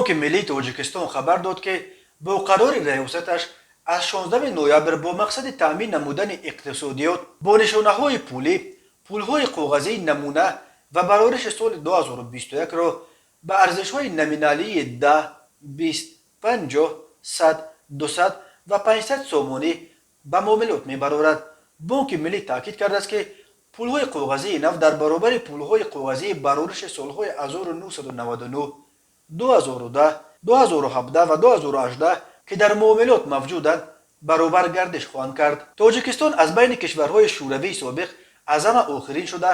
Бонки миллии Тоҷикистон хабар дод, ки бо қарори раёсаташ аз 16 ноябр бо мақсади таъмин намудани иқтисодиёт бо нишонаҳои пулӣ, пулҳои коғазии намуна ва барориши соли 2021-ро ба арзишҳои номиналии 10, 20, 50, 100, 200 ва 500 сомонӣ ба муомилот мебарорад. Бонки миллӣ таъкид кардааст, ки пулҳои коғазии нав дар баробари пулҳои коғазии барориши солҳои 1999, 2010, 2017 ва 2018, ки дар муомилот мавҷуданд, баробар гардиш хоҳанд кард. Тоҷикистон аз байни кишварҳои шӯравии собиқ аз ҳама охирин шуда,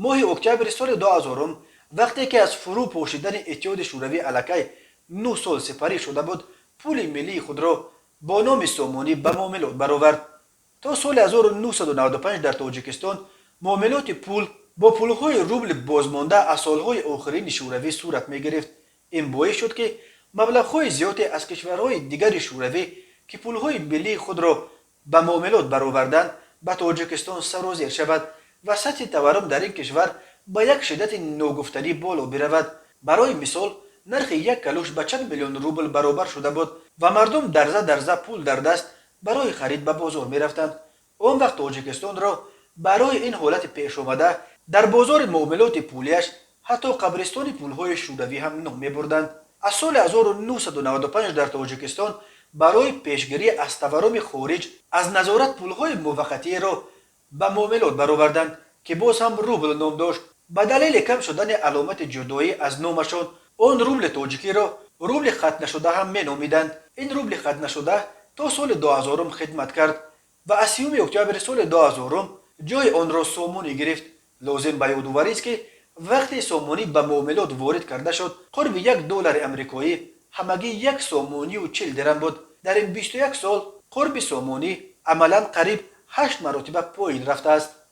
моҳи октябри соли 2000, вақте ки аз фурӯ пошидани Иттиҳоди Шӯравӣ аллакай 9 сол сипарӣ шуда буд, пули миллии худро бо номи сомонӣ ба муомилот баровард. То соли 1995 дар Тоҷикистон муомилоти пул бо пулҳои рубли бозмонда аз солҳои охирини шӯравӣ сурат мегирифт. Ин боис шуд, ки маблағҳои зиёде аз кишварҳои дигари шӯравӣ, ки пулҳои миллии худро ба муомилот бароварданд, ба Тоҷикистон сарозер шавад ва сатҳи таваррум дар ин кишвар ба як шиддати ногуфтанӣ боло биравад. Барои мисол, нархи як калӯш ба чанд миллион рубл баробар шуда буд ва мардум дарза дарза пул дар даст барои харид ба бозор мерафтанд. Он вақт Тоҷикистонро барои ин ҳолати пешомада дар бозори муомилоти пулияш ҳатто қабристони пулҳои шӯравӣ ҳам ном мебурданд. Аз соли 1995 дар Тоҷикистон барои пешгирӣ аз таварруми хориҷ аз назорат пулҳои муваққатиеро ба муомилот бароварданд, ки боз ҳам рубл ном дошт. Ба далели кам шудани аломати ҷудоӣ аз номашон он рубли тоҷикиро рубли хатнашуда ҳам меномиданд. Ин рубли хатнашуда то соли 2000 хидмат кард ва аз 30 октябри соли 2000 ҷои онро сомонӣ гирифт. Лозим ба ёдоварист, ки вақте сомонӣ ба муомилот ворид карда шуд, қурби 1 доллари амрикоӣ ҳамагӣ 1 сомонию 40 дирам буд. Дар ин 21 сол қурби сомонӣ амалан қариб ҳашт маротиба поин рафтааст.